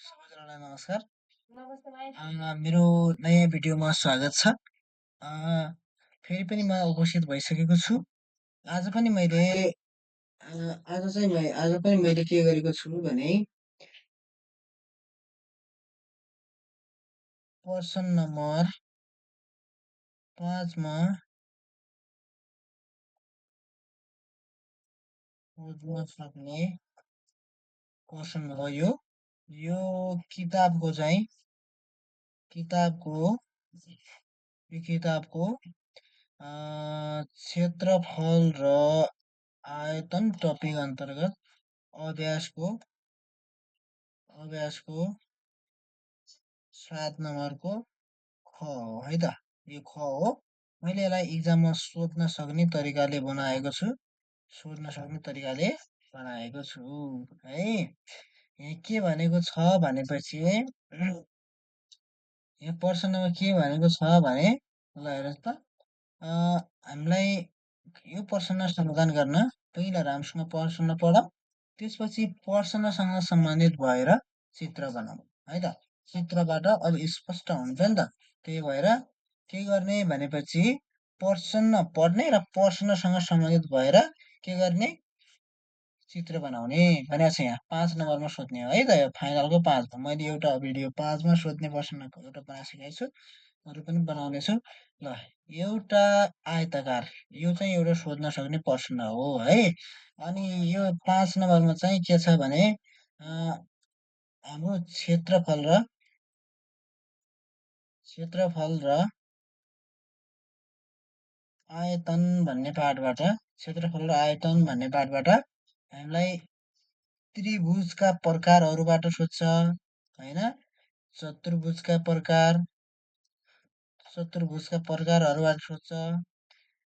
सबैजनालाई नमस्कार। मेरो नयाँ भिडियोमा स्वागत छ। अ, फेरि पनि म उपस्थित भइसकेको छु। आज पनि मैले आज पनि मैले के गरेको छु भने पर्सन नम्बर 5 मा सोध्न सक्ने क्वेसन हो यो। यो किताबको चाहिँ किताबको यो किताबको क्षेत्रफल र आयतन टपिक अन्तर्गत अभ्यासको 7 नम्बरको ख हो है त। यो ख हो। मैले यसलाई इक्जाममा सोध्न सक्ने तरिकाले बनाएको छु। है। यहाँ के भनेको छ भनेपछि यहाँ प्रश्नमा के भनेको छ भने ल हेर्नुहोस् त। हामीलाई यो प्रश्न समाधान गर्न पहिला राम्रोसँग प्रश्न पढौँ, त्यसपछि प्रश्नसँग सम्बन्धित भएर चित्र बनाऊ है त। चित्रबाट अब स्पष्ट हुन्छ नि त। त्यही भएर के गर्ने भनेपछि प्रश्न पढ्ने र प्रश्नसँग सम्बन्धित भएर के गर्ने चित्र बनाउने भनेको छ। यहाँ 5 नम्बरमा सोध्ने हो है त। यो फाइनलको 5 हो। मैले एउटा भिडियो 5 मा सोध्ने प्रश्नको एउटा बनाइसकेको छु, अरू पनि बनाउने छु। ल एउटा आयताकार, यो चाहिँ एउटा सोध्न सक्ने प्रश्न हो है। अनि यो 5 नम्बरमा चाहिँ के छ भने हाम्रो क्षेत्रफल र आयतन भन्ने पाठबाट हामीलाई त्रिभुजका प्रकारहरूबाट सोध्छ हैन। चतुर्भुजका प्रकारहरूबाट सोध्छ।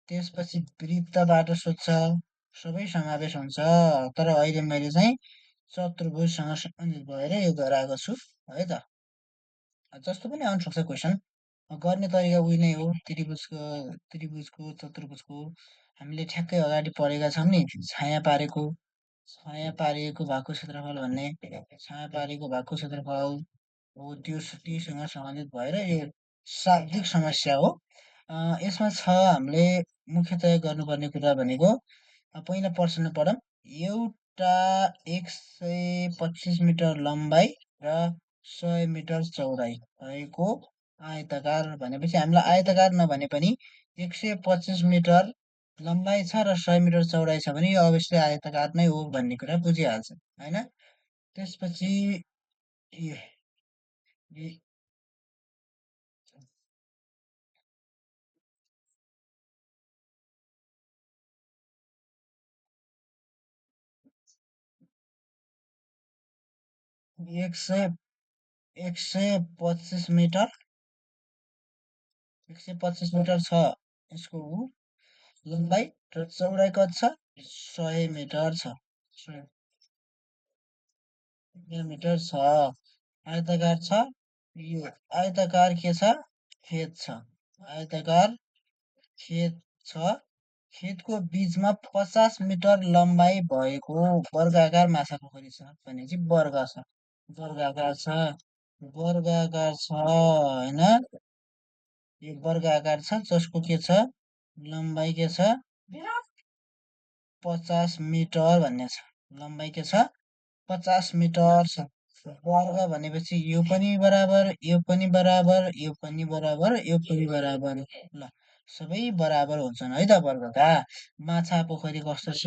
त्यसपछि वृत्तबाट सोध्छ। सबै समावेश हुन्छ। तर अहिले मैले चाहिँ चतुर्भुजसँग सम्बन्धित भएर यो गराएको छु है त। जस्तो पनि आउन सक्छ क्वेसन। गर्ने तरिका उही नै हो। त्रिभुजको चतुर्भुजको हामीले ठ्याक्कै अगाडि पढेका छौँ नि, छाया पारिएको भागको क्षेत्रफल भन्ने। छाया पारेको भागको क्षेत्रफल हो त्योसँग सम्बन्धित भएर यो शाब्दिक समस्या हो। यसमा छ हामीले मुख्यतया गर्नुपर्ने कुरा भनेको पहिला प्रश्न पढौँ। एउटा 125 मिटर लम्बाइ र 100 मिटर चौडाइ भएको आयताकार भनेपछि हामीलाई आयताकार नभने पनि 125 मिटर लम्बाइ छ र 100 मिटर चौडाइ छ भने यो अवश्य आयताकार नै हो भन्ने कुरा बुझिहाल्छ हैन। त्यसपछि 125 मिटर 125 मिटर छ यसको लम्बाइ र चौडाइ कति छ 100 मिटर छ। 100 मिटर छ। आयताकार छ। यो आयताकार के छ खेत छ। आयताकार खेत छ। खेतको बीचमा 50 मिटर लम्बाइ भएको वर्गाकार माछा पोखरी छ भनेपछि वर्ग छ। वर्गाकार छ हैन। यो वर्गाकार छ जसको के छ लम्बाइ के छ 50 मिटर भन्ने छ। लम्बाइ के छ 50 मिटर छ। वर्ग भनेपछि यो पनि बराबर, यो पनि बराबर, यो पनि बराबर, यो पनि बराबर। ल सबै बराबर हुन्छन् है त वर्गका। माछा पोखरी कस्तो छ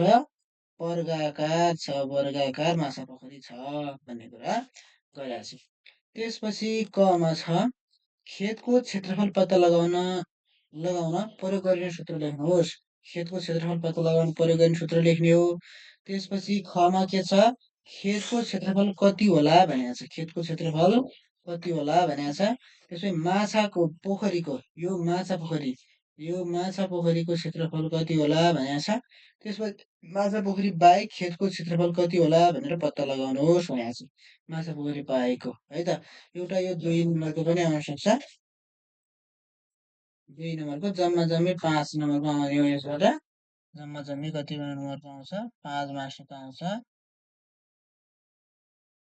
वर्गाकार छ। वर्गाकार माछा पोखरी छ भन्ने कुरा गरेको छु। त्यसपछि कमा छ खेतको क्षेत्रफल पत्ता लगाउन प्रयोग गरिने सूत्र लेख्नुहोस्। खेतको क्षेत्रफल पत्ता लगाउन प्रयोग गरिने सूत्र लेख्ने हो। त्यसपछि खमा के छ खेतको क्षेत्रफल कति होला भनेको छ। खेतको क्षेत्रफल कति होला भनेको छ। त्यसपछि माछा पोखरीको क्षेत्रफल कति होला भनेको छ। त्यसपछि माछा पोखरी बाहेक खेतको क्षेत्रफल कति होला भनेर पत्ता लगाउनुहोस् भनेको छ। माछा पोखरी बाहेकको है त। एउटा यो 2 नम्बरको पनि आउन सक्छ। 2 नम्बरको जम्मी 5 नम्बरको आउने हो। यसबाट जम्मी कति नम्बरको आउँछ 5 मार्क्सको आउँछ।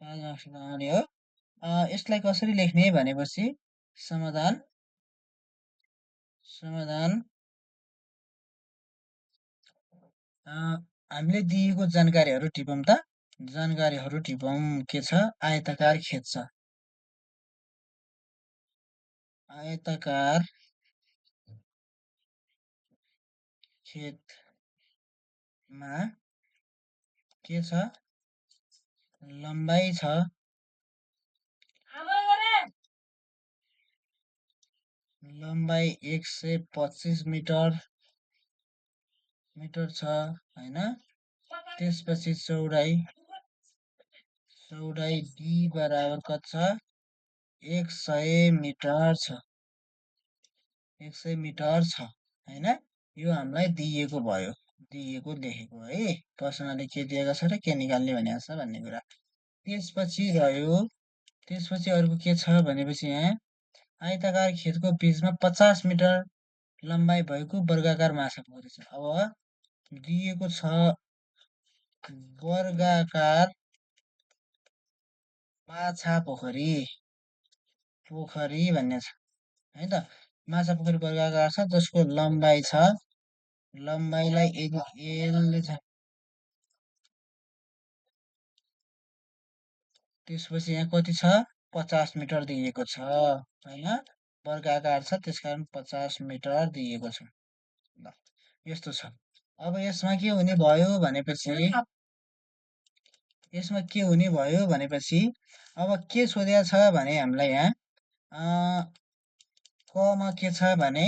5 मार्क्सको आउने हो। यसलाई कसरी लेख्ने भनेपछि समाधान समाधान हामीले दिएको जानकारीहरू टिपौँ त। जानकारीहरू टिपौँ। के छ? आयताकार खेद छ। आयताकार खेदमा के छ? लम्बाइ छ। लम्बाइ 125 मिटर छ होइन। त्यसपछि चौडाइ डी बराबर कति छ? 100 मिटर छ। 100 मिटर छ होइन। यो हामीलाई दिएको भयो, दिएको लेखेको है। प्रश्नले के दिएको छ र के निकाल्ने भनेको छ भन्ने कुरा। त्यसपछि रह्यो, त्यसपछि अर्को के छ भनेपछि यहाँ आयताकार खेतको बीचमा 50 मिटर लम्बाइ भएको वर्गाकार माछा पोखरी छ। अब दिएको छ वर्गाकार माछा पोखरी भन्ने छ है त। माछा पोखरी वर्गाकार छ जसको लम्बाइ छ, लम्बाइलाई एल छ। त्यसपछि यहाँ कति छ? 50 मिटर दिएको छ होइन। वर्गाकार छ त्यसकारण 50 मिटर दिएको छ। ल यस्तो छ। अब यसमा के हुने भयो भनेपछि अब के सोधेको छ भने हामीलाई यहाँ कमा के छ भने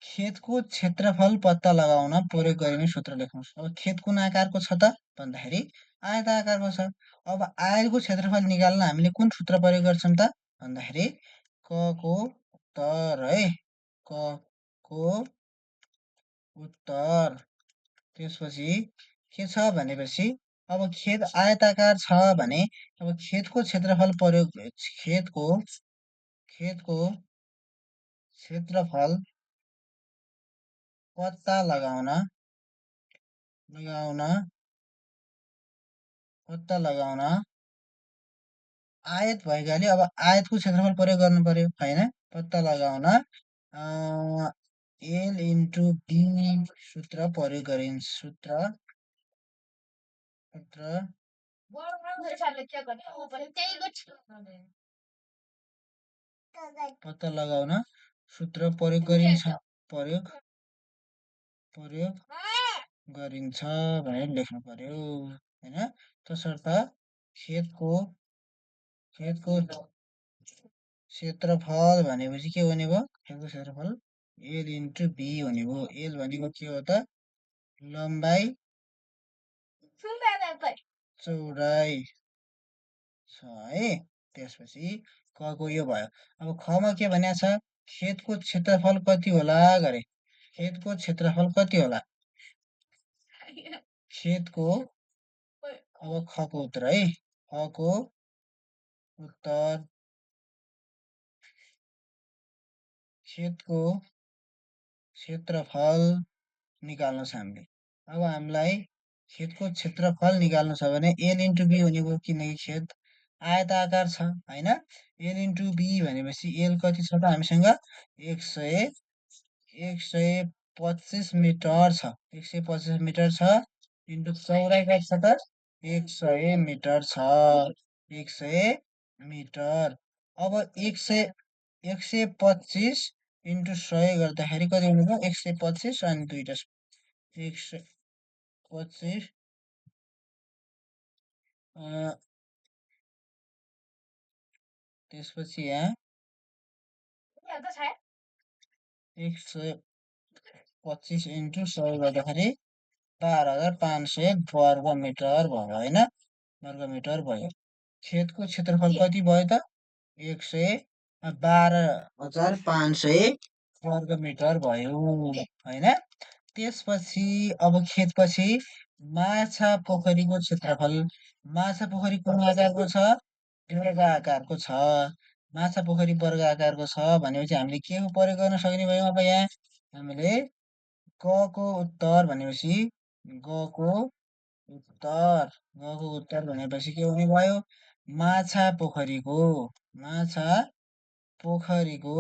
खेतको क्षेत्रफल पत्ता लगाउन प्रयोग गरिने सूत्र लेख्नुहोस्। अब खेत कुन आकारको छ त भन्दाखेरि आयत आकारको छ। अब आयतको क्षेत्रफल निकाल्न हामीले कुन सूत्र प्रयोग गर्छौँ त भन्दाखेरि क को उत्तर है। क को उत्तर। त्यसपछि के छ भनेपछि अब खेत आयताकार छ भने अब खेतको क्षेत्रफल प्रयोग खेतको क्षेत्रफल पत्ता लगाउन आयत भएकाले अब आयतको क्षेत्रफल प्रयोग गर्नु पर्यो होइन। पत्ता लगाउन एल इन्टु बी सूत्र प्रयोग गरिन्छ। सूत्र पत्ता लगाउन सूत्र प्रयोग गरिन्छ। प्रयोग गरिन्छ भनेर लेख्नु पर्यो होइन। तसर्थ खेतको क्षेत्रफल भनेपछि के हुने भयो? खेतको क्षेत्रफल एल इन्टु बी हुने भयो। एल भनेको के हो त? लम्बाइ चौडाइ छ है। त्यसपछि क को यो भयो। अब खमा के भनेको छ? खेतको क्षेत्रफल कति होला गरे। खेतको क्षेत्रफल कति होला? खेतको अब खको उत्तर है। खको उत्तर खेतको क्षेत्रफल निकाल्नु छ हामीले। अब हामीलाई खेतको क्षेत्रफल निकाल्नु छ भने एल इन्टु बी हुने भयो किनकि खेत आयताकार छ होइन। एल इन्टु बी भनेपछि एल कति छ त हामीसँग 125 मिटर छ। 125 मिटर छ इन्टु चौडाइ कति छ त 100 मिटर छ। 100 मिटर। अब 125 इन्टु 100 गर्दाखेरि कति हुने भयो? 125 अनि दुईटा 125 त्यसपछि यहाँ 125 इन्टु 100 गर्दाखेरि 12,500 वर्ग मिटर भयो होइन। वर्ग मिटर भयो। खेतको क्षेत्रफल कति भयो त? 12,500 वर्ग मिटर भयो होइन। त्यसपछि अब खेतपछि माछा पोखरीको क्षेत्रफल। माछा पोखरी कुन आकारको छ? वर्ग आकारको छ। माछा पोखरी वर्ग आकारको छ भनेपछि हामीले के प्रयोग गर्न सक्ने भयौँ? अब यहाँ हामीले क को उत्तर भनेपछि ग को उत्तर भनेपछि के हुने भयो? माछा पोखरीको माछा पोखरीको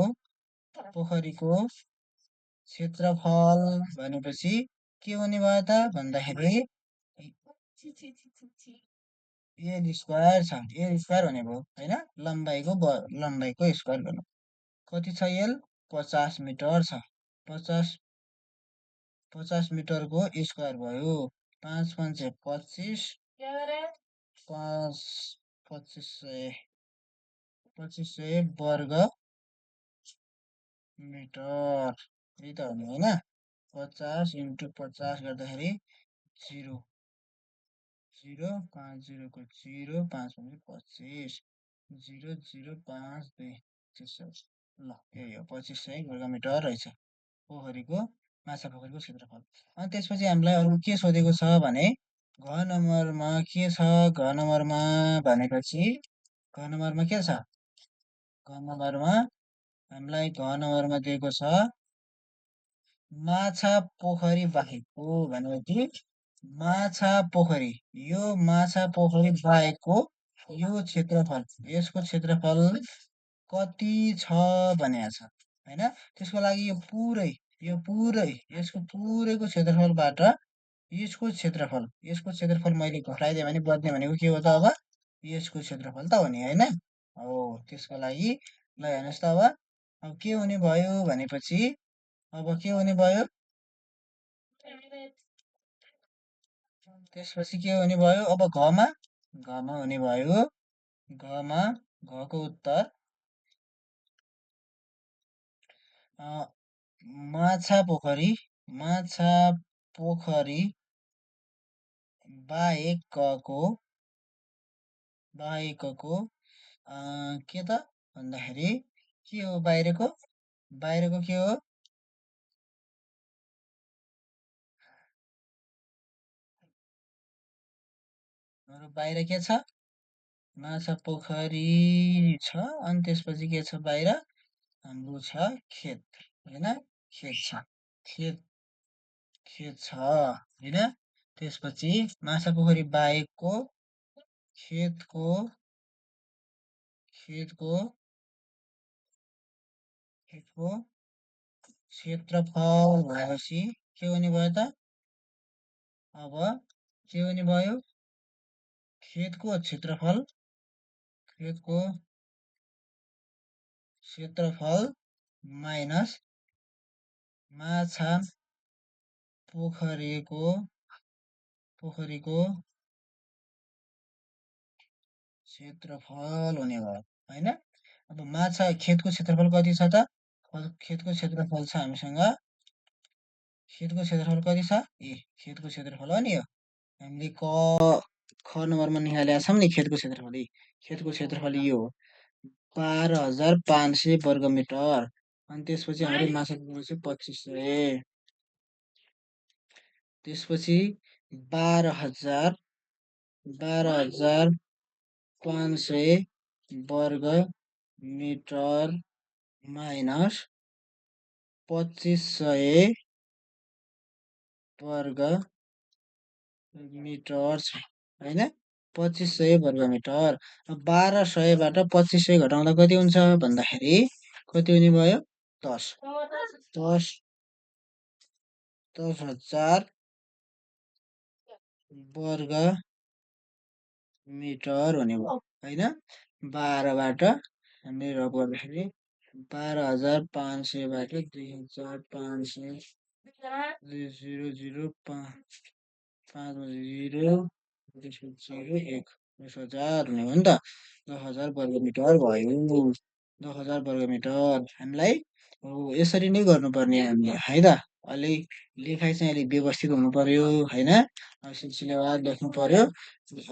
पोखरीको क्षेत्रफल भनेपछि के हुने भयो त भन्दाखेरि एल स्क्वायर छ। एल स्क्वायर भनेको होइन, लम्बाइको स्क्वायर गर्नु। कति छ एल? 50 मिटर छ। 50 50 मिटरको स्क्वायर भयो। 5×5 = 25। 5 2500 वर्ग मिटर। यही त हो नि होइन। 50 × 50 गर्दाखेरि 0 0 5 0 को 0 5 भने 25 0 0 5 2 25। ल यही हो 2500 वर्ग मिटर रहेछ माछा पोखरीको क्षेत्रफल। अनि त्यसपछि हामीलाई अरू के सोधेको छ भने घ नम्बरमा के छ? घ नम्बरमा भनेपछि घ नम्बरमा के छ? घ नम्बरमा हामीलाई घ नम्बरमा दिएको छ माछा पोखरी बाहेकको भनेपछि माछा पोखरी, यो माछा पोखरी बाहेकको यो क्षेत्रफल, यसको क्षेत्रफल कति छ भनेको छ होइन। त्यसको लागि यो पुरै यसको पुरैको क्षेत्रफलबाट यसको क्षेत्रफल मैले घटाइदिएँ भने बद्ने भनेको के हो त अब? यसको क्षेत्रफल त हो नि होइन। हो त्यसको लागि ल हेर्नुहोस् त अब के हुने भयो भनेपछि अब के हुने भयो? त्यसपछि के हुने भयो? अब घमा हुने भयो। घमा घको उत्तर माछा पोखरी बाहेकको के त भन्दाखेरि के हो? बाहिरको के हो? बाहिर के छ? माछा पोखरी छ। अनि त्यसपछि के छ बाहिर? हाम्रो छ खेत होइन। खेत छ खेत खेत छ होइन। त्यसपछि माछा पोखरी बाहेकको खेतको खेतको खेतको क्षेत्रफल भनेपछि के हुने भयो त? अब के हुने भयो? खेतको क्षेत्रफल माइनस माछा पोखरीको क्षेत्रफल हुने भयो होइन। अब खेतको क्षेत्रफल कति छ त? खेतको क्षेत्रफल छ हामीसँग। खेतको क्षेत्रफल कति छ? खेतको क्षेत्रफल हो नि यो हामीले ख नम्बरमा निकालेका छौँ नि खेतको क्षेत्रफल। खेतको क्षेत्रफल यो हो 12,500 वर्ग मिटर। अनि त्यसपछि हाम्रो माछा पोखरी चाहिँ 2500। त्यसपछि 12,500 वर्ग मिटर माइनस 2500 वर्ग मिटर छ होइन। 2500 वर्ग मिटर। 1200बाट 2500 घटाउँदा कति हुन्छ भन्दाखेरि कति हुने भयो? 10,000 वर्ग मिटर हुने भयो होइन। 12बाट हामीले रब गर्दाखेरि 12,500बाट 2,500 0 5 0 1 10,000 हुने भयो नि त। 10,000 वर्ग मिटर भयो। 10,000 वर्ग मिटर हामीलाई यसरी नै गर्नुपर्ने हामीले है त। अलिक लेखाइ चाहिँ अलिक व्यवस्थित हुनु पर्यो होइन। सिलसिलेवार लेख्नु पर्यो।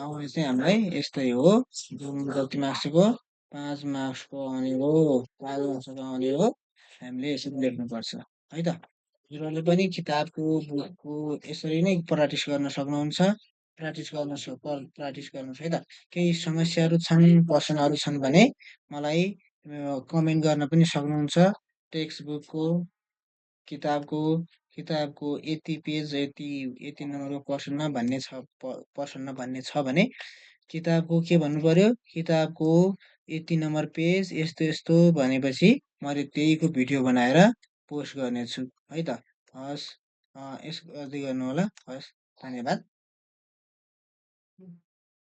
आउने चाहिँ हामीलाई यस्तै हो। जति मार्क्सको 5 मार्क्सको आउने हो। 5 मार्क्सको आउने हो। हामीले यसरी लेख्नुपर्छ है त। हजुरहरूले पनि किताबको बुकको यसरी नै प्र्याक्टिस गर्न सक्नुहुन्छ। प्र्याक्टिस गर्नुहोस् है त। केही समस्याहरू छन्, प्रश्नहरू छन् भने मलाई कमेन्ट गर्न पनि सक्नुहुन्छ। टेक्स्ट बुकको किताबको यति पेज यति नम्बरको प्रश्न भन्ने छ भने किताबको के भन्नुपर्यो, किताबको यति नम्बर पेज यस्तो यस्तो भनेपछि मैले त्यहीको भिडियो बनाएर पोस्ट गर्नेछु है त। हस्, यसो गर्दै गर्नुहोला। हस्, धन्यवाद।